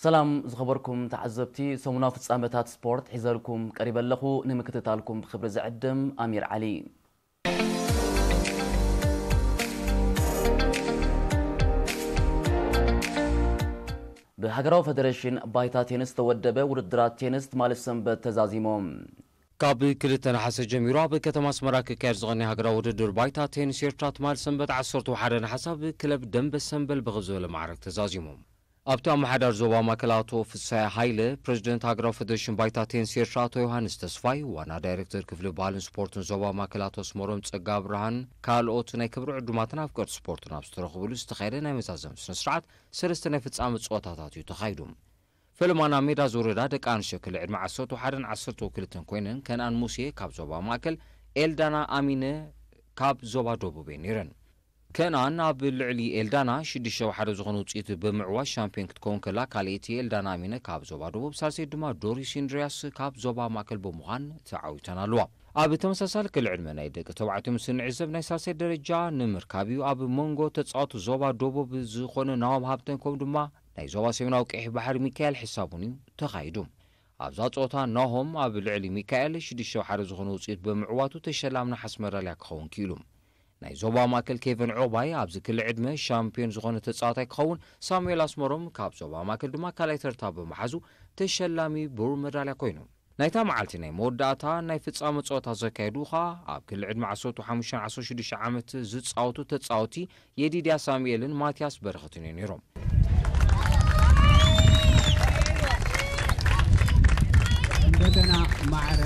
ሰላም ዝኸበርኩም ተዓዘብቲ፣ ሰሙናዊ ፍጻመታት ስፖርት ሒዘልኩም ቀሪበ ኣለኹ። ንምክትታልኩም ብኽብሪ ዝዕድም ኣሚር ዓሊ። ብሃገራዊ ፈደረሽን ባይታ ቴንስ ዝተወደበ ውድድራት ቴንስ ትማሊ ሰንበት ተዛዚሞም። ካብ ክልተ ነሓሰ ጀሚሩ ኣብ ከተማ ኣስመራ ክካየድ ዝቐነየ ሃገራዊ ውድድር ባይታ ቴንስ ኤርትራ ትማሊ ሰንበት ዓሰርተ ሓደ ነሓሰ ኣብ ክለብ ደንበ ሰምበል ብኽብ ዝበለ ማዕረግ ተዛዚሙ። ኣብቲ ኣመሓዳሪ ዞባ ማእከል ኣቶ ፍሳይ ሃይለ፣ ፕረዚደንት ሃገራዊ ፈደረሽን ባይታ ቴንስ ኤርትራ ኣቶ ዮሃንስ ተስፋይ፣ ዋና ዳይሬክተር ክፍሊ ባህልን ስፖርትን ዞባ ማእከል ኣቶ ኣስመሮም ጸጋ ብርሃን፣ ካልኦት ናይ ክብሪ ዕዱማትን ኣፍቀርቲ ስፖርትን ኣብ ዝተረኽብሉ ዝተኻየደ ናይ መዛዘሚ ስነ ስርዓት ሰለስተ ናይ ፍጻመ ጸወታታት እዩ ተኻይዱ። ፈለማ ናብ ሜዳ ዝወረዳ ደቂ ኣንስትዮ ክሊ ዕድመ ዓሰርተ ሓደን ዓሰርተ ክልተን ኮይነን ከነኣን ሙሴ ካብ ዞባ ማእከል፣ ኤልዳና ኣሚነ ካብ ዞባ ደቡብ እየን ነይረን። ከነኣን ኣብ ልዕሊ ኤልዳና ሽዱሽተ ሓደ ዝኾነ ውፅኢት ብምዕዋት ሻምፒዮን ክትከውን ከላ፣ ካልኣይቲ ኤልዳና ኣሚነ ካብ ዞባ ደቡብ፣ ሳልሰይቲ ድማ ዶሪስ ኢንድርያስ ካብ ዞባ ማእከል ብምዃን ተዓዊተን ኣለዋ። ኣብ ተመሳሳሊ ክሊ ዕድመ ናይ ደቂ ተባዕትዮ ምስ እንዕዘብ፣ ናይ ሳልሳይ ደረጃ ንምርካብ እዩ ኣብ መንጎ ተጻወቱ ዞባ ደቡብ ዝኾነ ናሆም ሃብተን ከምኡ ድማ ናይ ዞባ ሰሜናዊ ቀይሕ ባሕሪ ሚካኤል ሕሳቡን እዩ ተኻይዱ። ኣብዛ ጸወታ ናሆም ኣብ ልዕሊ ሚካኤል ሽዱሽተ ሓደ ዝኾነ ውጽኢት ብምዕዋቱ ተሸላሚ ነሓስ መዳልያ ክኸውን ክኢሉ። ናይ ዞባ ማእከል ኬቨን ዑቕባይ ኣብዚ ክሊ ዕድመ ሻምፒዮን ዝኾነ ተጻዋታይ ክኸውን፣ ሳሙኤል ኣስመሮም ካብ ዞባ ማእከል ድማ ካልኣይ ተርታ ብምሓዙ ተሸላሚ ብሩር መዳልያ ኮይኑ። ናይታ መዓልቲ ናይ መወዳእታ ናይ ፍጻመ ጸወታ ዘካየዱ ኸኣ ኣብ ክሊ ዕድመ ዓሰርተ ሓሙሽተን ዓሰርተ ሽዱሽተን ዓመት ዝጻወቱ ተጻወቲ የዲድያ ሳሙኤልን ማትያስ በረኸትን እዮም ነይሮም። እንደገና ማዕረ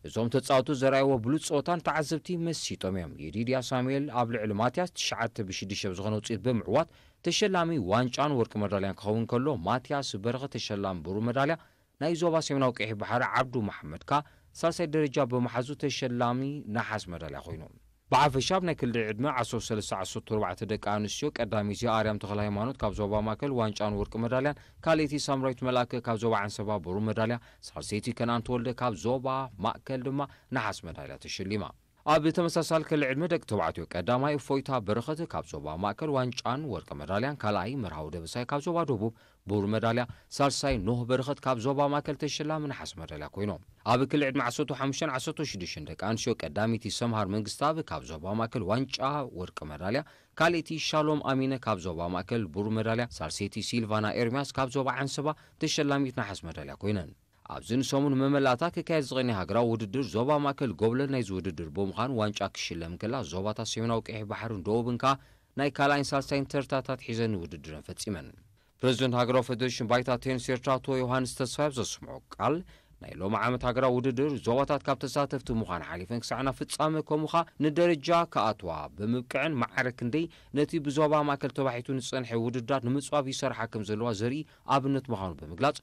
እዞም ተጻወቱ ዘርኣይዎ ብሉጽ ጸወታን ተዓዘብቲ መሲጦም እዮም። የዲድያ ሳሙኤል ኣብ ልዕሊ ማትያስ ትሽዓተ ብሽዱሽተ ብዝኾነ ውጽኢት ብምዕዋት ተሸላሚ ዋንጫን ወርቂ መዳልያን ክኸውን ከሎ፣ ማትያስ በረኸ ተሸላሚ ብሩር መዳልያ፣ ናይ ዞባ ሰሜናዊ ቀይሕ ባሕሪ ዓብዱ መሓመድ ከኣ ሳልሳይ ደረጃ ብምሓዙ ተሸላሚ ነሓስ መዳልያ ኮይኑ። ብሓፈሻ ኣብ ናይ ክሊ ዕድመ ዓሰርተ ሰለስተ ዓሰርተ ኣርባዕተ ደቂ ኣንስትዮ ቀዳመይቲ ኣርያም ተኽለ ሃይማኖት ካብ ዞባ ማእከል ዋንጫን ወርቂ መዳልያን፣ ካልኣይቲ ሳምራዊት መልኣከ ካብ ዞባ ዓንሰባ ብሩር መዳልያ፣ ሳልሰይቲ ከነኣን ተወልደ ካብ ዞባ ማእከል ድማ ነሓስ መዳልያ ተሸሊማ። ኣብ ተመሳሳሊ ክሊ ዕድመ ደቂ ተባዕትዮ ቀዳማይ እፎይታ በረኸት ካብ ዞባ ማእከል ዋንጫን ወርቂ መዳልያን፣ ካልኣይ መርሃዊ ደበሳይ ካብ ዞባ ደቡብ ብሩር መዳልያ፣ ሳልሳይ ኖህ በረኸት ካብ ዞባ ማእከል ተሸላሚ ነሓስ መዳልያ ኮይኖም። ኣብ ክሊ ዕድመ ዓሰርተ ሓሙሽተን ዓሰርተ ሽዱሽተን ደቂ ኣንስትዮ ቀዳመይቲ ሰምሃር መንግስተኣብ ካብ ዞባ ማእከል ዋንጫ ወርቂ መዳልያ፣ ካልኣይቲ ሻሎም ኣሚነ ካብ ዞባ ማእከል ብሩር መዳልያ፣ ሳልሰይቲ ሲልቫና ኤርምያስ ካብ ዞባ ዓንሰባ ተሸላሚት ነሓስ መዳልያ ኮይነን። ኣብዚ ንሰሙን መመላእታ ክካየድ ዝቐነየ ሃገራዊ ውድድር ዞባ ማእከል ጎብለል ናይዚ ውድድር ብምዃን ዋንጫ ክሽለም እንከላ፣ ዞባታት ሰሜናዊ ቀይሕ ባሕርን ደቡብን ከኣ ናይ ካልኣይን ሳልሳይን ተርታታት ሒዘን ንውድድረን ፈጺመን። ፕረዚደንት ሃገራዊ ፈደሬሽን ባይታ ቴኒስ ኤርትራ ኣቶ ዮሃንስ ተስፋይ ኣብ ዘስምዖ ቃል፣ ናይ ሎሚ ዓመት ሃገራዊ ውድድር ዞባታት ካብ ተሳተፍቲ ምዃን ሓሊፈን ክሳዕ ናብ ፍጻመ ከምኡ ኸኣ ንደረጃ ክኣትዋ ብምብቅዐን ማዕረ ክንደይ ነቲ ብዞባ ማእከል ተባሒቱ ንዝጸንሐ ውድድራት ንምጽባብ ይሰርሓ ከም ዘለዋ ዘርኢ ኣብነት ምዃኑ ብምግላጽ፣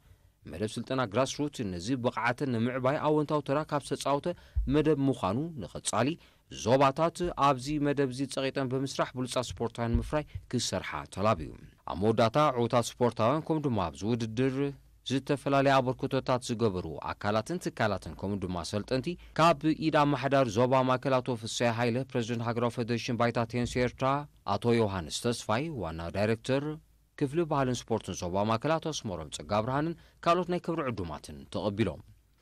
መደብ ስልጠና ግራስሩት ነዚ ብቕዓተን ንምዕባይ ኣወንታዊ ተራ ካብ ዝተጻወተ መደብ ምዃኑ፣ ንቐጻሊ ዞባታት ኣብዚ መደብ እዚ ጸቒጠን ብምስራሕ ብሉጻት ስፖርታውያን ንምፍራይ ክሰርሓ ተላብዩ። ኣብ መወዳእታ ዕዉታት ስፖርታውያን ከምኡ ድማ ኣብዚ ውድድር ዝተፈላለየ ኣበርክቶታት ዝገበሩ ኣካላትን ትካላትን ከምኡ ድማ ሰልጠንቲ ካብ ኢድ ኣመሓዳሪ ዞባ ማእከል ኣቶ ፍስሐ ሃይለ፣ ፕረዚደንት ሃገራዊ ፈደሬሽን ባይታ ቴኒስ ኤርትራ ኣቶ ዮሃንስ ተስፋይ፣ ዋና ዳይሬክተር ክፍሊ ባህልን ስፖርትን ዞባ ማእከል ኣቶ ኣስመሮም ጸጋብርሃንን ካልኦት ናይ ክብሪ ዕዱማትን ተቐቢሎም።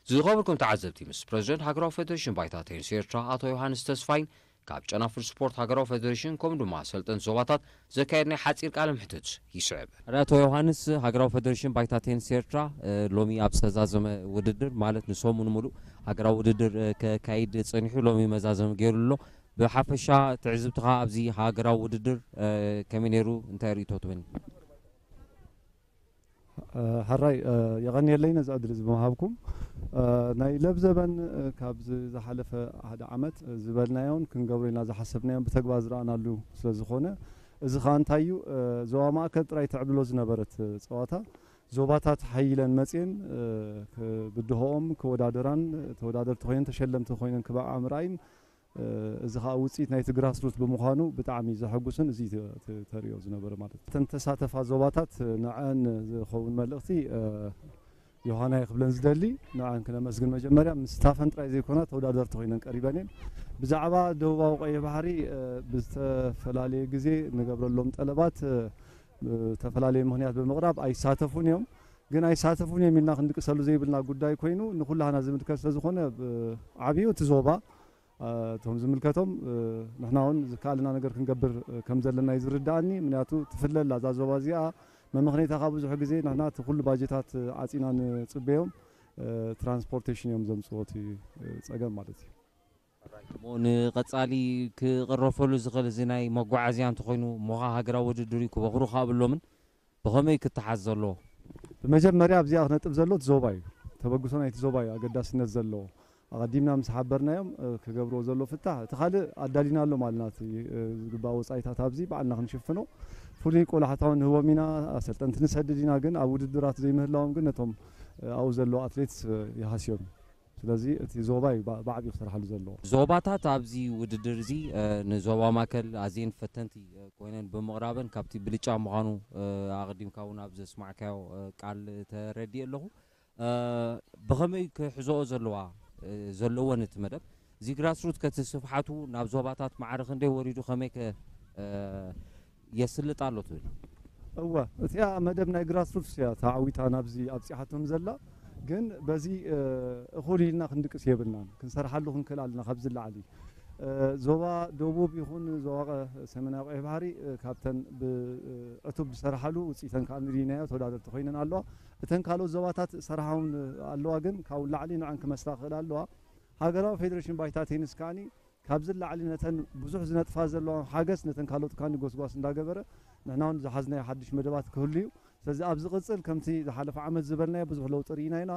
ዝኸበርኩም ተዓዘብቲ፣ ምስ ፕረዚደንት ሃገራዊ ፈደሬሽን ባይታ ቴኒስ ኤርትራ ኣቶ ዮሃንስ ተስፋይን ካብ ጨናፍር ስፖርት ሃገራዊ ፈደሬሽን ከምኡ ድማ ሰልጠንቲ ዞባታት ዘካየድናዮ ሓጺር ቃለ ምሕትት ይስዕብ። ኣቶ ዮሃንስ፣ ሃገራዊ ፈደሬሽን ባይታ ቴኒስ ኤርትራ፣ እ፣ ሎሚ ኣብ ዝተዛዘመ ውድድር፣ ማለት ንሰሙን ሙሉእ ሃገራዊ ውድድር፣ እ፣ ከካይድ ጸኒሑ፣ ሎሚ መዛዘሚ ገይሩ ኣሎ። ብሓፈሻ ትዕዝብትኻ ኣብዚ ሃገራዊ ውድድር፣ እ፣ ከመይ ነይሩ? እንታይ ርእይቶ ትበኒ? እ፣ ሕራይ፣ እ፣ የቐንየለይ ነዚ ዕድል እዚ ብምሃብኩም። እ፣ ናይ ለብዘበን፣ እ፣ ካብዚ ዝሓለፈ ሓደ ዓመት፣ እ፣ ዝበልናዮን ክንገብሮ ኢልና ዝሓሰብናዮን ብተግባር ዝረኣናሉ ስለ ዝኾነ፣ እዚ ኸኣ እንታይ እዩ፣ እ፣ ዞባ ማእከል ጥራይ ትዕብልሎ ዝነበረት፣ እ፣ ጸዋታ፣ ዞባታት ሓይለን መጽየን፣ እ፣ ክ-፣ ብድሆኦም ክወዳደራን፣ እ፣ ተወዳደርቲ ኮይነን ተሸለምቲ ኮይነን ክበቕዓ ምርኣይን፣ እ፣ እዚ ኸኣ ውጽኢት ናይቲ ግራስሩት ብምዃኑ ብጣዕሚ ዘሐጉስን እዚ ተ-፣ ተ-፣ ተርእዮ ዝነበረ ማለት እዩ። እተን ተሳተፋ ዞባታት ንዐን ዝኸውን መልእኽቲ፣ እ፣ ዮሃና ክብለን ዝደሊ ንዓን ክነመስግን መጀመርያ ምስታፈን ጥራይ ዘይኮና ተወዳደርቲ ኮይነን ቀሪበን እየን። ብዛዕባ ደቡባዊ ቀይሕ ባሕሪ ብዝተፈላለየ ግዜ ንገብረሎም ጠለባት ዝተፈላለየ ምክንያት ብምቕራብ ኣይሳተፉን እዮም። ግን ኣይሳተፉን እዮም ኢልና ክንድቅሰሉ ዘይብልና ጉዳይ ኮይኑ ንኩላህና ዝምልከት ስለዝኾነ ዓብዩ እቲ ዞባ እቶም ዝምልከቶም ንሕና እውን ዝከኣልና ነገር ክንገብር ከም ዘለና እዩ ዝርዳእኒ። ምክንያቱ ትፍለላ እዛ ዞባ እዚኣ መመኽነይታ ካብ ብዙሕ ግዜ ንሕና እቲ ኩሉ ባጀታት ዓፂና ንፅበዮም ትራንስፖርቴሽን እዮም ዘምፅዎ እቲ ፀገም ማለት እዩ። እሞ ንቐፃሊ ክቕረፈሉ ዝኽእል እዚ ናይ መጓዓዝያ እንተኾይኑ እሞኻ ሃገራዊ ውድድር እዩ ክበኽሩ ካብሎምን ብኸመይ ክተሓዝ ዘለዎ? ብመጀመርያ ኣብዚኣ ክነጥብ ዘሎ እቲ ዞባ እዩ። ተበግሶ ናይቲ ዞባ እዩ ኣገዳስነት ዘለዎ። ኣቐዲምና ምስ ሓበርናዮም ክገብርዎ ዘሎ ፍታሕ እቲ ካልእ ኣዳሊና ኣሎ ማለት ናት ዝግባእ ወፃኢታት ኣብዚ ባዕልና ክንሽፍኖ ፍሉይ ቆላሕታውን ንህቦም ኢና። ኣሰልጠንቲ ንሰድድ ኢና ግን ኣብ ውድድራት ዘይምህላዎም ግን ነቶም ኣብኡ ዘለዉ ኣትሌትስ ይሃስዮም እዩ። ስለዚ እቲ ዞባ እዩ ብዓብዩ ክሰርሓሉ ዘለዎ። ዞባታት ኣብዚ ውድድር እዚ ንዞባ ማከል ኣዝየን ፈተንቲ ኮይነን ብምቕራበን ካብቲ ብልጫ ምዃኑ ኣቐዲምካ እውን ኣብ ዘስማዕካዮ ቃል ተረዲእ ኣለኹ። ብኸመይ ክሕዝኦ ዘለዋ ዘለወን እቲ መደብ እዚ ግራስሩት ከቲ ስፍሓቱ ናብ ዞባታት ማዕረ ክንደይ ወሪዱ ከመይ ከ የስልጥ ኣሎ ትብል? እወ እቲኣ መደብ ናይ ግራስሩትስ እያ ተዓዊታ ናብዚ ኣብፂሓቶም ዘላ። ግን በዚ እኹል ኢልና ክንድቅስ የብልናን። ክንሰርሓሉ ክንክእል ኣለና ካብዚ ላዕሊ ዞባ ደቡብ ይኹን ዞባ ሰሜናዊ ቀይሕ ባሕሪ ካብተን ብዕቱብ ዝሰርሓሉ ውፅኢተን ከዓ ንርኢናዮ ተወዳደርቲ ኮይነን ኣለዋ። እተን ካልኦት ዞባታት ዝሰርሓ እውን ኣለዋ ግን ካብኡ ንላዕሊ ንዐን ክመስላ ክኽእላ ኣለዋ። ሃገራዊ ፌደሬሽን ባይታ ቴኒስ ከዓኒ ካብዚ ንላዕሊ ነተን ብዙሕ ዝነጥፋ ዘለዋ ሓገዝ ነተን ካልኦት ከዓኒ ጎስጓስ እንዳገበረ ንሕና እውን ዝሓዝናዮ ሓድሽ መደባት ክህሉ እዩ። ስለዚ ኣብ ዝቕፅል ከምቲ ዝሓለፈ ዓመት ዝበልናዮ ብዙሕ ለውጢ ርኢና ኢና።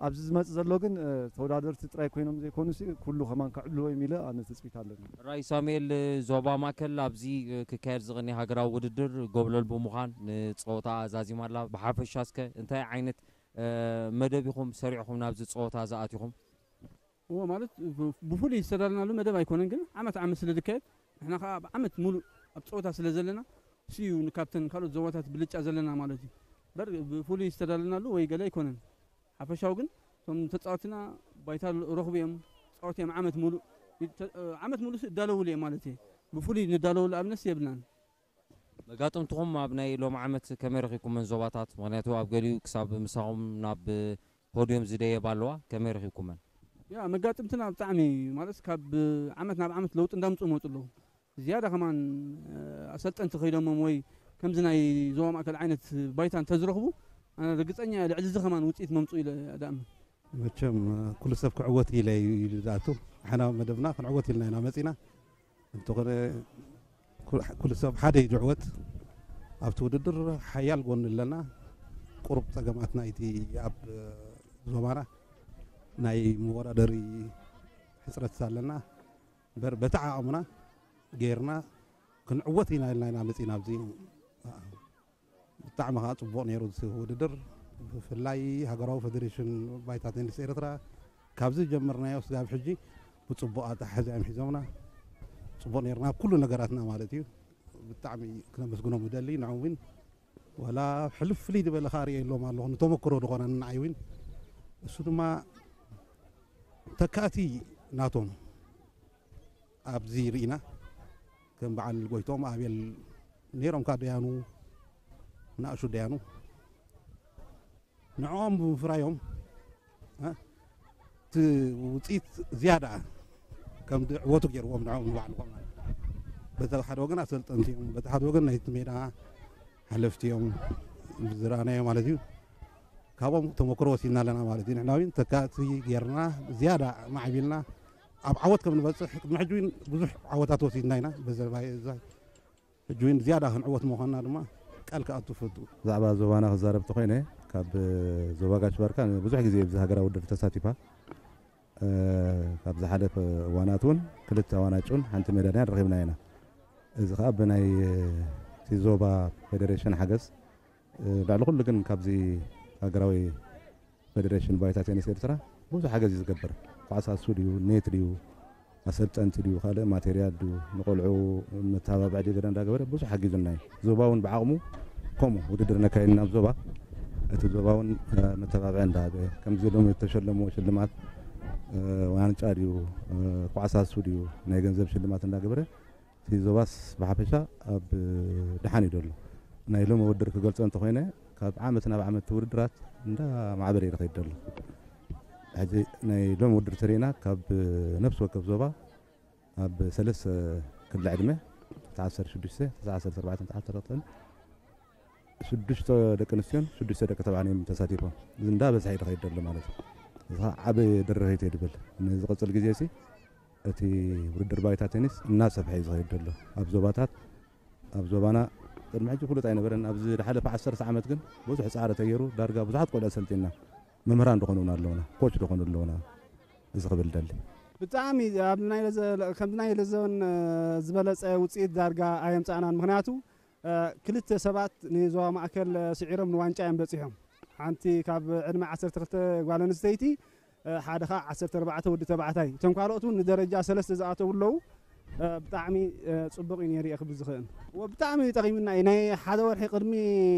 ኣብዚ ዝመፅእ ዘሎ ግን ተወዳደርቲ ጥራይ ኮይኖም ዘይኮኑሲ ኩሉ ከማን ክዕብልዎ እዮም ኢለ ኣነ ትፅቢት ኣለኒ። ራይ ሳሙኤል ዞባ ማእከል ኣብዚ ክካየድ ዝቐኒ ሃገራዊ ውድድር ጎብለል ብምዃን ንፀወታ ኣዛዚማ ኣላ። ብሓፈሻ እስከ እንታይ ዓይነት መደብ ኢኹም ሰሪዕኹም ናብዚ ፀወታ ዝኣቲኹም? እዎ ማለት ብፍሉይ ዝተዳለናሉ መደብ ኣይኮነን፣ ግን ዓመት ዓመት ስለ ዝካየድ ንሕና ከዓ ኣብ ዓመት ሙሉእ ኣብ ፀወታ ስለ ዘለና እሱ እዩ ካብተን ካልኦት ዞባታት ብልጫ ዘለና ማለት እዩ። በር ብፍሉይ ዝተዳለናሉ ወይ ገለ ኣይኮነን። ሓፈሻዊ ግን እቶም ተፃወትና ባይታ ረኽቡ እዮም፣ ፃወት እዮም ዓመት ሙሉእ ዓመት ሙሉእ እዳለውሉ እዮም ማለት እየ። ብፍሉይ ንዳለውሉ ኣብነስ የብልናን። መጋጥምትኹም ኣብ ናይ ሎም ዓመት ከመይ ረኺብኩመን ዞባታት? ምኽንያቱ ኣብ ገሊኡ ክሳብ ምሳኹም ናብ ፖድዮም ዝደየባ ኣለዋ፣ ከመይ ረኺብኩመን? ያ መጋጥምትና ብጣዕሚ ማለት ካብ ዓመት ናብ ዓመት ለውጢ እንዳምፁ መፁ ኣለዉ። ዝያዳ ከማን ኣሰልጠንቲ ከይዶሞም ወይ ከምዚ ናይ ዞባ ማእከል ዓይነት ባይታ እንተዝረኽቡ ኣነ ርግፀኛ እየ ልዕሊ እዚ ከማን ውፅኢት መምፅኡ ኢለ እኣምን። መቸም ኩሉ ሰብ ክዕወት ኢለ እዩ ኢሉ ዝኣቱ። ንሕና መደብና ክንዕወት ኢልና ኢና መፂና። እንተኾነ ኩሉ ሰብ ሓደ እዩ ዝዕወት። ኣብቲ ውድድር ሓያል ጎኒ ኣለና። ቁሩብ ፀገማት ናይቲ ኣብ ዞባና ናይ መወዳደሪ ሕፅረት ኣለና። እምበር በቲ ዓቕምና ገይርና ክንዕወት ኢና ኢልና ኢና መፂና ኣብዚ። ብጣዕሚ ከዓ ፅቡቕ ነይሩ እቲ ውድድር። ብፍላይ ሃገራዊ ፌዴሬሽን ባይታ ቴኒስ ኤርትራ ካብዚ ዝጀመርናዮ ስጋብ ሕጂ ብፅቡቕ ኣተሓሕዛ እዮም ሒዞምና። ፅቡቕ ነይርና ኣብ ኩሉ ነገራትና ማለት እዩ። ብጣዕሚ ክነመስግኖም ይደሊ። ንዕኦም እውን ዋላ ሕልፍ ፍልይ ዝበለ ከዓ ርእየሎም ኣለኹ ንተመክሮ ዝኾነ ንዓይ እውን። እሱ ድማ ተካእቲ ናቶም ኣብዚ ርኢና ከም በዓል ጎይቶም ኣቤል ነይሮም ካብ ደያኑ ንኣሹ ደያኑ ንዕኦም ብምፍራዮም እቲ ውፅኢት ዝያዳ ከም ዕወቱ ገይርዎም ንዕኦም ንባዕልዎም በቲ ሓደ ወገን ኣሰልጠንቲ እዮም በቲ ሓደ ወገን ናይቲ ሜዳ ሓለፍቲ እዮም ዝረኣናዮ ማለት እዩ ካብኦም ተመክሮ ወሲድና ኣለና ማለት እዩ ንሕና እውን ተካእቲ ገይርና ዝያዳ ማዕቢልና ኣብ ዓወት ከም ንበፅሕ ቅድሚ ሕጂ እውን ብዙሕ ዓወታት ወሲድና ኢና በዘለባይ እዛ ሕጂ እውን ዝያዳ ክንዕወት ምዃንና ድማ ቃል ክኣቱ ፈቱ። ብዛዕባ ዞባና ክዛረብ ተኾይነ ካብ ዞባ ጋሽ ባርካ ብዙሕ ግዜ ኣብዚ ሃገራዊ ውድድር ተሳቲፋ ካብ ዝሓለፈ እዋናት እውን ክልተ ዋናጭን ሓንቲ ሜዳልያን ረኺብና ኢና። እዚ ከዓ ብናይ እቲ ዞባ ፌዴሬሽን ሓገዝ ልዕሊ ኩሉ ግን ካብዚ ሃገራዊ ፌደሬሽን ባይታ ቴኒስ ኤርትራ ብዙሕ ሓገዝ እዩ ዝገብር። ኳዕሳ እሱ ድዩ ኔት ድዩ ኣሰልጠንቲ ድዩ ካልእ ማቴርያል ድዩ ንቆልዑ መተባብዒ ድዩ ገለ እንዳገበረ ብዙሕ ሓጊዙና እዩ። ዞባ እውን ብዓቕሙ ከምኡ ውድድር ነካይድ ናብ ዞባ እቲ ዞባ እውን መተባብዒ እንዳሃበ፣ ከምዚ ሎም ዝተሸለምዎ ሽልማት ዋንጫ ድዩ፣ ኩዓሳሱ ድዩ፣ ናይ ገንዘብ ሽልማት እንዳገበረ፣ እቲ ዞባስ ብሓፈሻ ኣብ ድሓን እዩ ዘሎ። ናይ ሎም ውድድር ክገልጾ እንተኾይነ፣ ካብ ዓመት ናብ ዓመት ውድድራት እንዳማዕበለ እዩ ዝኸይድ ዘሎ። ሕጂ ናይ ሎም ውድድር ተሪእና፣ ካብ ነፍሲ ወከፍ ዞባ ኣብ ሰለስተ ክሊ ዕድመ፣ ተዓሰርተ ሽዱሽተ፣ ተዓሰርተ ኣርባዕተ፣ ተዓሰርተ ኣርባዕተ፣ ሽዱሽተ ደቂ ኣንስትዮን ሽዱሽተ ደቂ ተባዕትዮን ተሳቲፎም። እዚ እንዳበዝሐ እዩ ዝኸይድ ዘሎ ማለት እዩ። እዚ ኸዓ ዓቢ ድርኺት እዩ ድብል። ንዝቕጽል ግዜ ሲ እቲ ውድድር ባይታ ቴኒስ እናሰፍሐ እዩ ዝኸይድ ዘሎ። ኣብ ዞባታት፣ ኣብ ዞባና ቅድሚ ሕጂ ፍሉጥ ኣይነበረን። ኣብዚ ዝሓለፈ ዓሰርተ ዓመት ግን ብዙሕ ጻዕሪ ተገይሩ፣ ዳርጋ ብዙሓት ቆልዑ ሰልጢና፣ መምህራን ዝኾኑና ኣለውና፣ ኮች ዝኾኑ ኣለውና። እዚ ክብል ደሊ። ብጣዕሚ ኣብ ናይ ለዘ-፣ ከምዚ ናይ ለዘበን ዝበለጸ ውጽኢት ዳርጋ ኣየምጻእናን። ምኽንያቱ ክልተ ሰባት ንዞባ ማእከል ስዒሮም ንዋንጫ እዮም በጺሖም። ሓንቲ ካብ ዕድመ ዓሰርተ ክልተ ጓል ኣንስተይቲ፣ ሓደ ኸዓ ዓሰርተ ኣርባዕተ ወዲ ተባዕታይ። እቶም ካልኦት እውን ንደረጃ ሰለስተ ዝኣተው ኣለዉ። ብጣዕሚ ጽቡቕ እዩ ነይሩ እየ ክብል ዝኽእል። ወ-፣ ብጣዕሚ ጠቒሙና እዩ። ናይ ሓደ ወርሒ ቅድሚ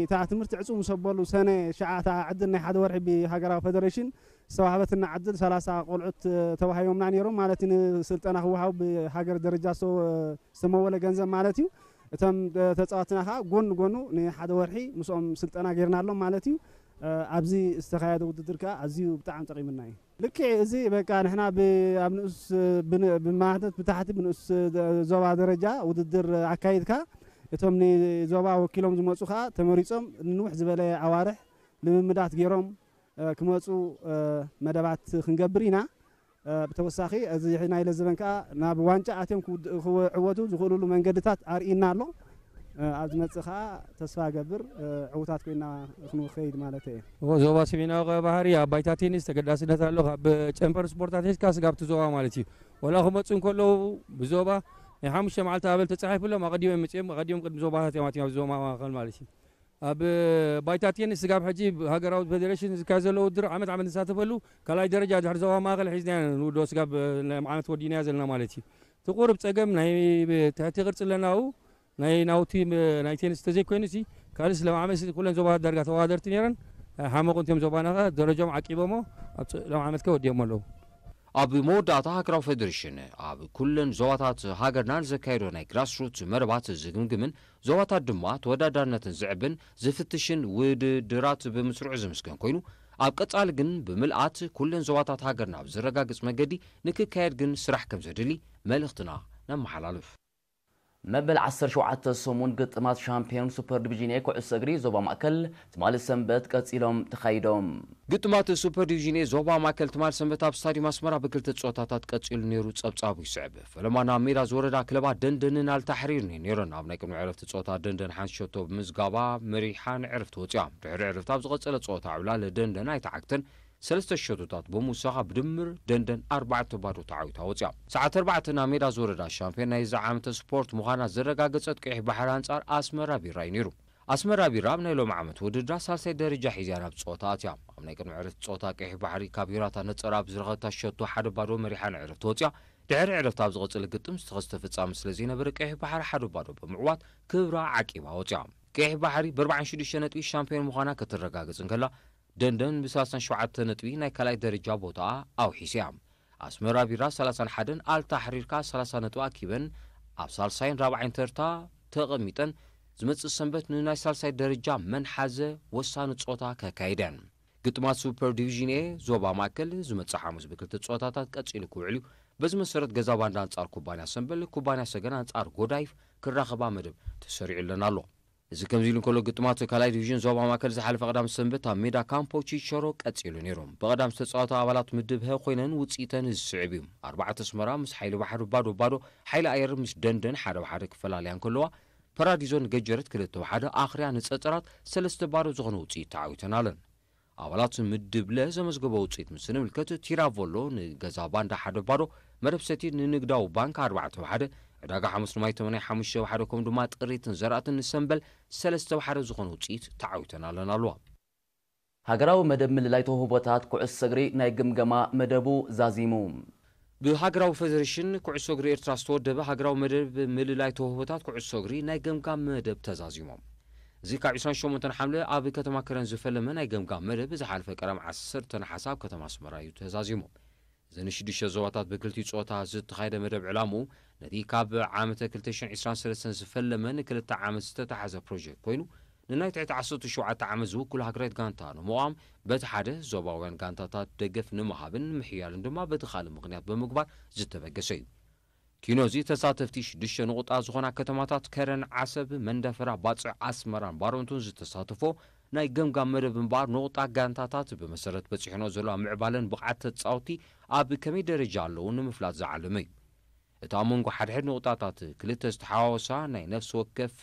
እታ ትምህርቲ ዕጹ ምስ ኣበሉ ሰነ ሸዓ ዕድል ናይ ሓደ ወርሒ ብሃገራዊ ፈደሬሽን ዝተዋህበትና ዕድል ሰላሳ ቆልዑት ተዋሂቦምና ነይሮም ማለት እዩ። ንስልጠና ክወሃቡ ብሃገር ደረጃ ዝተ-፣ ዝተመወለ ገንዘብ ማለት እዩ። እቶም ተጻወትና ኸዓ ጎን ጎኑ ንሓደ ወርሒ ምስኦም ስልጠና ጌርናሎም ማለት እዩ። ኣብዚ ዝተኻየደ ውድድር ከኣ ኣዝዩ ብጣዕሚ ጠቒሙና እዩ። ልክዕ እዚ በቃ ንሕና ብ-፣ ኣብ ንኡስ ብን-፣ ብማህተት ብታሕቲ ብንኡስ ዞባ ደረጃ ውድድር ኣካይድካ እቶም ንዞባ ወኪሎም ዝመጹ ከኣ ተመሪጾም ንንውሕ ዝበለ ኣዋርሕ ልምምዳት ገይሮም ክመጹ መደባት ክንገብር ኢና። ብተወሳኺ እዚ ናይ ለዘበን ከኣ ናብ ዋንጫ ኣትዮም ክውድ-፣ ክዕወቱ ዝኽእሉሉ መንገድታት ኣርእይና ኣሎ። ኣብ ዝመጽእ ከኣ ተስፋ እገብር ዕዉታት ኮይና ክንኸይድ ማለት እየ። እዎ፣ ዞባ ሰሜናዊ ቀይ ባህሪ ኣብ ባይታ ቴኒስ ተገዳስነት ኣሎ። ካብ ጨንፈር ስፖርታት ሒዝካ ስጋብ እቲ ዞባ ማለት እዩ። ወላ ክመጹ እንከለዉ ብዞባ ናይ ሓሙሽተ መዓልቲ ኣበል ተጻሒፉሎም ኣቐዲሞም መጺኦም፣ ኣቐዲሞም ቅድሚ ዞባታት እዮም ኣትዮም ኣብ ዞባ ማእከል ማለት እዩ። ኣብ ባይታ ቴኒስ ስጋብ ሕጂ ሃገራዊ ፌደሬሽን ዝካየድ ዘሎ ውድድር ዓመት ዓመት ንሳተፈሉ ካልኣይ ደረጃ ድሕሪ ዞባ ማእከል ሒዝና ኢና ንውድኦ ስጋብ ናይ ዓመት ወዲእናዮ ዘለና ማለት እዩ። እቲ ቁሩብ ጸገም ናይ ትሕቲ ቅርጺ ኣለና ኣብኡ ናይ ናውቲ ም-፣ ናይ ቴኒስ ተዘይኮይኑ ሲ ካልስ ሎም ዓመት ኩለን ዞባታት ዳርጋ ተወዳደርቲ ነይረን ኣይሓመቑን እዮም። ዞባና ከ ደረጃኦም ዓቂቦሞ ኣብ ጽ-፣ ሎም ዓመት ከ ወዲኦሞ ኣለዉ። ኣብ መወዳእታ ሃገራዊ ፌደሬሽን ኣብ ኩለን ዞባታት ሃገርና ንዘካየዶ ናይ ግራስሩት መደባት ዝግምግምን ዞባታት ድማ ተወዳዳርነትን ዝዕብን ዝፍትሽን ውድድራት ብምስርዑ ዝምስገን ኮይኑ ኣብ ቀጻሊ ግን ብምልኣት ኩለን ዞባታት ሃገርና ኣብ ዘረጋግጽ መገዲ ንክካየድ ግን ስራሕ ከም ዘድሊ መልእኽትና ነመሓላልፍ። መበል ዓሰርተ ሸውዓተ ሰሙን ግጥማት ሻምፒዮን ሱፐር ዲቪዥን ኤ ኩዕሶ እግሪ ዞባ ማእከል ትማሊ ሰንበት ቀጺሎም ተኻይዶም። ግጥማት ሱፐር ዲቪዥን ኤ ዞባ ማእከል ትማሊ ሰንበት ኣብ ስታዲየም ኣስመራ ብክልተ ጸወታታት ቀጺሉ ነይሩ። ጸብጻቡ ይስዕብ። ፈለማ ናብ ሜዳ ዝወረዳ ክለባት ደንደንን ኣልታሕሪርን ነይረን። ኣብ ናይ ቅድሚ ዕረፍቲ ጸወታ ደንደን ሓንቲ ሸቶ ብምዝጋባ መሪሓ ንዕረፍቲ ወጺኣ። ድሕሪ ዕረፍቲ ኣብ ዝቐጸለ ጸወታ ዕብላል ደንደን ኣይተዓግተን። ሰለስተ ሸቶታት ብምውሳኻ ብድምር ደንደን ኣርባዕተ ባዶ ተዓዊታ ወጺኣ። ሰዓት ኣርባዕተ ናብ ሜዳ ዝወረዳ ሻምፒዮን ናይዚ ዓመተ ስፖርት ምዃና ዘረጋገጸት ቀይሕ ባሕሪ ኣንጻር ኣስመራ ቢራ እዩ ነይሩ። ኣስመራ ቢራ ኣብ ናይ ሎም ዓመት ውድድራ ሳልሳይ ደረጃ ሒዛ ናብ ጸወታ ኣትያ። ኣብ ናይ ቅድሚ ዕረፍቲ ጸወታ ቀይሕ ባሕሪ ካብ ሂራታ ነጸራ ኣብ ዝረኸበታ ሸቶ ሓደ ባዶ መሪሓ ንዕረፍቲ ወጺኣ። ድሕሪ ዕረፍቲ ኣብ ዝቐጸለ ግጥም ዝተኸስተ ፍጻመ ስለ ዘይነበረ ቀይሕ ባሕሪ ሓደ ባዶ ብምዕዋት ክብራ ዓቂባ ወጺኣ። ቀይሕ ባሕሪ ብ ኣርባዓን ሽዱሽተ ነጥቢ ሻምፒዮን ምዃና ከተረጋግጽ እንከላ፣ ደንደን ብ ሰላሳን ሸውዓተ ነጥቢ ናይ ካልኣይ ደረጃ ቦታኣ ኣውሒሳ እያ። ኣስመራ ቢራ ሰላሳን ሓደን ኣልታሕሪር ከኣ ሰላሳ ነጥቢ ኣኪበን ኣብ ሳልሳይን ራብዓይን ተርታ ተቐሚጠን ዝመጽእ ሰንበት ንናይ ሳልሳይ ደረጃ መን ሓዘ ወሳኒ ጾታ ከካይድ እየን። ግጥማት ሱፐር ዲቪዥን ኤ ዞባ ማእከል ዝመጽእ ሓሙስ ብክልተ ጸወታታት ቀጺሉ ክውዕል እዩ። በዚ መሰረት ገዛ ባንዳ ኣንጻር ኩባንያ ሰምበል፣ ኩባንያ ሰገን ኣንጻር ጎዳይፍ ክራኸባ መደብ ተሰሪዑለን ኣሎ። እዚ ከምዚ ኢሉ እንከሎ፣ ግጥማት ካልኣይ ዲቪዥን ዞባ ማእከል ዝሓለፈ ቀዳም ሰንበት ኣብ ሜዳ ካምፖ ቺቸሮ ቀጺሉ ነይሩ። ብቐዳም ዝተጻወታ ኣባላት ምድብ ሀ ኮይነን ውጽኢተን እዚ ዝስዕብ እዩ። ኣርባዕተ ኣስመራ ምስ ሓይሊ ባሕሪ ባዶ ባዶ፣ ሓይሊ ኣየር ምስ ደንደን ሓደ ብሓደ ክፈላለያ እንከለዋ፣ ፓራዲዞ ንገጀረት ክልተ ብሓደ፣ ኣኽርያ ንጸጸራት ሰለስተ ባዶ ዝኾነ ውጽኢት ተዓዊተን ኣለን። ኣባላት ምድብ ለ ዘመዝገቦ ውጽኢት ምስ ንምልከት፣ ቲራቮሎ ንገዛ ባንዳ ሓደ ባዶ፣ መደብ ሰቲ ንንግዳዊ ባንክ ኣርባዕተ ብሓደ፣ ዕዳጋ ሓሙስ ንማይ ተመናይ ሓሙሽተ ብሓደ፣ ከምኡ ድማ ጥሪትን ዘራእትን ንሰምበል ሰለስተ ብሓደ ዝኾነ ውጽኢት ተዓዊተን ኣለና ኣለዋ። ሃገራዊ መደብ ምልላይ ተውህቦታት ኩዕሶ እግሪ ናይ ግምገማ መደቡ ዛዚሙ። ብሃገራዊ ፈደሬሽን ኩዕሶ እግሪ ኤርትራ ዝተወደበ ሃገራዊ መደብ ምልላይ ተውህቦታት ኩዕሶ እግሪ ናይ ገምጋም መደብ ተዛዚሙ። እዚ ካብ ዕስራን ሸሞንተን ሓምለ ኣብ ከተማ ከረን ዝፈለመ ናይ ገምጋም መደብ ዝሓለፈ ቀዳም ዓሰርተ ነሓሰ ኣብ ከተማ ኣስመራ እዩ ተዛዚሙ። እዚ ንሽዱሽተ ዞባታት ብክልቲኡ ጾታ ዝተኻየደ መደብ ዕላምኡ ነቲ ካብ ዓመተ ክልተ ሽሕን ዕስራን ሰለስተን ዝፈለመ ንክልተ ዓመት ዝተታሕዘ ፕሮጀክት ኮይኑ፣ ንናይ ትሕቲ ዓሰርተ ሸውዓተ ዓመት ዝውክሉ ሃገራዊት ጋንታ ንምቋም በቲ ሓደ ዞባውያን ጋንታታት ደገፍ ንምሃብን ምሕያልን ድማ በቲ ካልእ ምኽንያት ብምግባር ዝተበገሰ እዩ። ኪኖዚ ተሳተፍቲ ሽዱሽተ ንቑጣ ዝኾና ከተማታት ከረን፣ ዓሰብ፣ መንደፈራ፣ ባጽዕ፣ ኣስመራን ባረንቱን ዝተሳተፎ ናይ ገምጋም መደብ እምበኣር፣ ንቑጣ ጋንታታት ብመሰረት በጺሕኖ ዘለዋ ምዕባለን ብቕዓት ተጻወትቲ ኣብ ከመይ ደረጃ ኣለዉ ንምፍላጥ ዝዓለመ እዩ። እቲ ኣብ መንጎ ሓድሕድ ንቑጣታት ክልተ ዝተሓዋወሳ ናይ ነፍሲ ወከፍ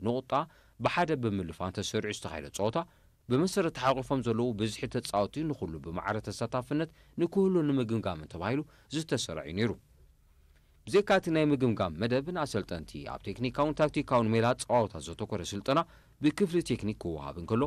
ንቑጣ ብሓደ ብምልፋን ተሰሪዑ ዝተኻየደ ጸወታ፣ ብመሰረት ተሓቂፎም ዘለዉ ብዝሒ ተጻወትቲ ንኹሉ ብማዕረ ተሳታፍነት ንክህሉ ንምግምጋምን ተባሂሉ ዝተሰርዐ እዩ ነይሩ። ብዘይካ እቲ ናይ ምግምጋም መደብ፣ ንኣሰልጠንቲ ኣብ ቴክኒካውን ታክቲካውን ሜላ ጸዋውታ ዘተኮረ ስልጠና ብክፍሊ ቴክኒክ ክወሃብ እንከሎ፣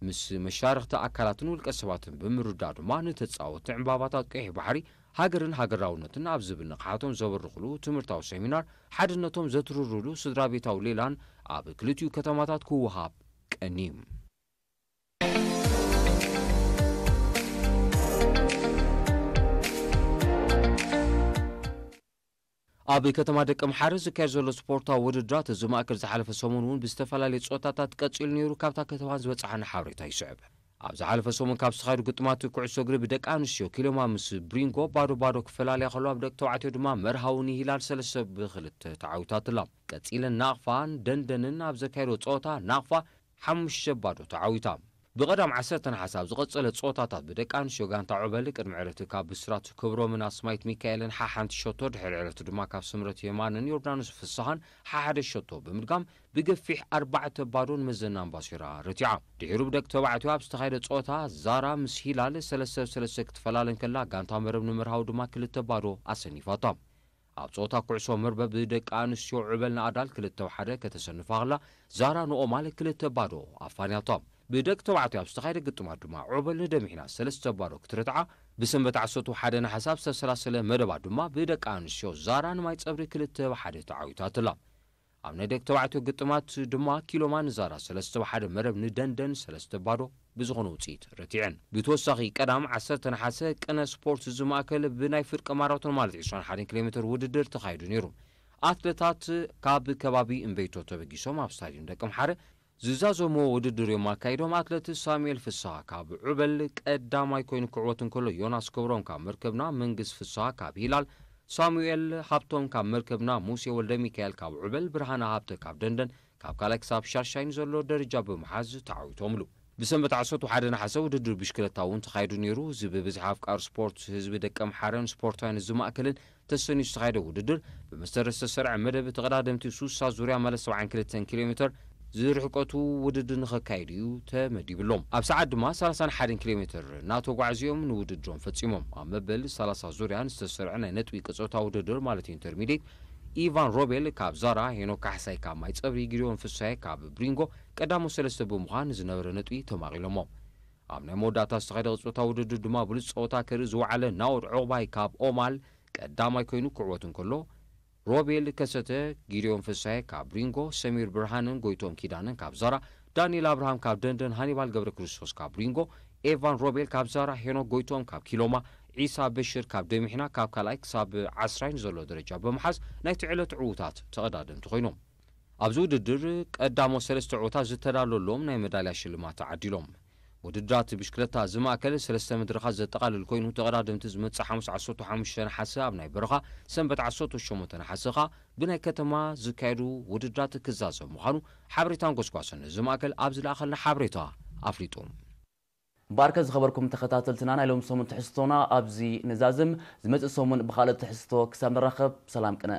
ምስ መሻርኽቲ ኣካላትን ውልቀ ሰባትን ብምርዳእ ድማ ንተጻወትቲ ዕምባባታት ቀይሕ ባሕሪ ሃገርን ሃገራውነትን ኣብ ዝብል ንቕሓቶም ዘበርኽሉ ትምህርታዊ ሰሚናር፣ ሓድነቶም ዘትርርሉ ስድራ ቤታዊ ሌላን ኣብ ክልቲኡ ከተማታት ክወሃብ ቀንዩ። ኣብ ከተማ ደቀምሓረ ዝካየድ ዘሎ ስፖርታዊ ውድድራት እዚ ማእከል ዝሓለፈ ሰሙን እውን ብዝተፈላለየ ጸወታታት ቀጺሉ ነይሩ። ካብታ ከተማ ዝበጻሓና ሓበሬታ ይስዕብ። ኣብ ዝሓለፈ ሰሙን ካብ ዝተኻየዱ ግጥማት ኩዕሶ እግሪ ብደቂ ኣንስትዮ ኪሎማ ምስ ብሪንጎ ባዶ ባዶ ክፈላለያ ከለዋ፣ ብደቂ ተባዕትዮ ድማ መርሃዊ ንሂላል ሰለስተ ብክልተ ተዓዊታትላ። ቀጺለን ናቕፋን ደንደንን ኣብ ዘካየዶ ጸወታ ናቕፋ ሓሙሽተ ባዶ ተዓዊታ። ብቐዳም ዓሰርተ ነሓሰ ኣብ ዝቐጸለ ጸወታታት ብደቂ ኣንስትዮ ጋንታ ዑበል ቅድሚ ዕረፍቲ ካብ ብስራት ክብሮምን ኣስማይት ሚካኤልን ሓሓንቲ ሸቶ፣ ድሕሪ ዕረፍቲ ድማ ካብ ስምረት የማንን ዮርዳኖስ ፍስሃን ሓሓደ ሸቶ ብምድጋም ብገፊሕ ኣርባዕተ ባዶ ንመዘና ኣምባሲራ ረቲዓ። ድሒሩ ብደቂ ተባዕትዮ ኣብ ዝተኻየደ ጸወታ ዛራ ምስ ሂላል ሰለስተ ብ ሰለስተ ክትፈላለ እንከላ፣ ጋንታ መረብ ንመርሃዊ ድማ ክልተ ባዶ ኣሰኒፋታ። ኣብ ጸወታ ኩዕሶ መርበብ ብደቂ ኣንስትዮ ዑበል ንኣዳል ክልተ ብ ሓደ ከተሰንፋ ከላ፣ ዛራ ንኦማል ክልተ ባዶ ኣፋንያታ። ብደቂ ተባዕትዮ ኣብ ዝተኻየደ ግጥማት ድማ ዑበል ንደምሒና ሰለስተ ባዶ ክትርትዓ፣ ብሰንበት ዓሰርተ ሓደ ነሓሰ ዝተሰላሰለ መደባት ድማ ብደቂ ኣንስትዮ ዛራ ንማይ ጸብሪ ክልተ ብ ሓደ ተዓዊታትላ። ኣብ ናይ ደቂ ተባዕትዮ ግጥማት ድማ ኪሎማ ንዛራ ሰለስተ ብ ሓደ፣ መረብ ንደንደን ሰለስተ ባዶ ብዝኾነ ውጽኢት ረቲዐን። ብተወሳኺ ቀዳም ዓሰርተ ነሓሰ ቅነ ስፖርት ዝማእከል ብናይ ፍርቂ ማራቶን ማለት ዕስራን ሓደን ኪሎ ሜትር ውድድር ተኻይዱ ነይሩ። ኣትለታት ካብ ከባቢ እምበይቶ ተበጊሶም ኣብ ስታዲየም ደቀምሓረ ዝዛዘምዎ ውድድር እዮም ኣካይዶም። ኣትለት ሳሙኤል ፍስሃ ካብ ዑበል ቀዳማይ ኮይኑ ክዕወት እንከሎ፣ ዮናስ ክብሮም ካብ መርከብና፣ መንግስ ፍስሃ ካብ ሂላል፣ ሳሙኤል ሃብቶም ካብ መርከብና፣ ሙሴ ወልደ ሚካኤል ካብ ዑበል፣ ብርሃነ ሃብተ ካብ ደንደን ካብ ካልኣይ ክሳብ ሻድሻይ ንዘሎ ደረጃ ብምሓዝ ተዓዊቶምሉ። ብሰንበት ዓሰርተ ሓደ ነሓሰ ውድድር ብሽክለታ እውን ተኻይዱ ነይሩ። እዚ ብብዝሒ ኣፍቃሪ ስፖርት ህዝቢ ደቀምሓረን ስፖርታውያን ዝማእከልን ተሰንዩ ዝተኻየደ ውድድር፣ ብመሰረት ዝተሰርዐ መደብ ተቐዳደምቲ ሱሳ ዙርያ ማለት ሰብዓን ክልተን ኪሎ ሜትር ዝርሕቀቱ ውድድር ንኸካይዱ እዩ ተመዲብሎም። ኣብ ሰዓት ድማ ሰላሳን ሓደን ኪሎ ሜትር እናተጓዕዙ እዮም ንውድድሮም ፈጺሞም። ኣብ መበል ሰላሳ ዙርያ ዝተሰርዐ ናይ ነጥቢ ቅጾታ ውድድር ማለት ኢንተርሚዲየት፣ ኢቫን ሮቤል ካብ ዛራ፣ ሄኖክ ካሕሳይ ካብ ማይ ጸብሪ፣ ጊዲዮን ፍሳይ ካብ ብሪንጎ ቀዳሞ ሰለስተ ብምዃን ዝነበረ ነጥቢ ተማቒሎሞ። ኣብ ናይ መወዳእታ ዝተኻየደ ቅጾታ ውድድር ድማ ብሉጽ ጸወታ ክርኢ ዝወዓለ ናኦድ ዑቕባይ ካብ ኦማል ቀዳማይ ኮይኑ ክዕወት እንከሎ፣ ሮቤል ከሰተ፣ ጊዲዮን ፍሳሄ ካብ ሪንጎ፣ ሰሚር ብርሃንን ጎይቶም ኪዳነን ካብ ዛራ፣ ዳንኤል ኣብርሃም ካብ ደንደን፣ ሃኒባል ገብረ ክርስቶስ ካብ ሪንጎ፣ ኤቫን ሮቤል ካብ ዛራ፣ ሄኖክ ጎይቶም ካብ ኪሎማ፣ ዒሳ በሽር ካብ ደሚሕና ካብ ካልኣይ ክሳብ ዓስራይ ንዘሎ ደረጃ ብምሓዝ ናይቲ ዕለት ዕዉታት ተቐዳደምቲ ኮይኖም። ኣብዚ ውድድር ቀዳሞት ሰለስተ ዕዉታት ዝተዳለወሎም ናይ መዳልያ ሽልማት ተዓዲሎም። ውድድራት ብሽክለታ ዝማእከል ሰለስተ መድረኻት ዘጠቓልል ኮይኑ፣ ተቐዳደምቲ ዝመጽእ ሓሙስ ዓሰርተ ሓሙሽተ ነሓሰ ኣብ ናይ በረኻ፣ ሰንበት ዓሰርተ ሸሞንተ ነሓሰ ከኣ ብናይ ከተማ ዝካየዱ ውድድራት ክዛዘም ምዃኑ ሓበሬታን ጎስጓስን እዚ ማእከል ኣብ ዝለኣኸልና ሓበሬታ ኣፍሊጡ። እምበኣርከ ዝኸበርኩም ተኸታተልትና፣ ናይ ሎም ሰሙን ትሕዝቶና ኣብዚ ንዛዝም። ዝመጽእ ሰሙን ብኻልእ ትሕዝቶ ክሳብ ንራኸብ፣ ሰላም ቅነ።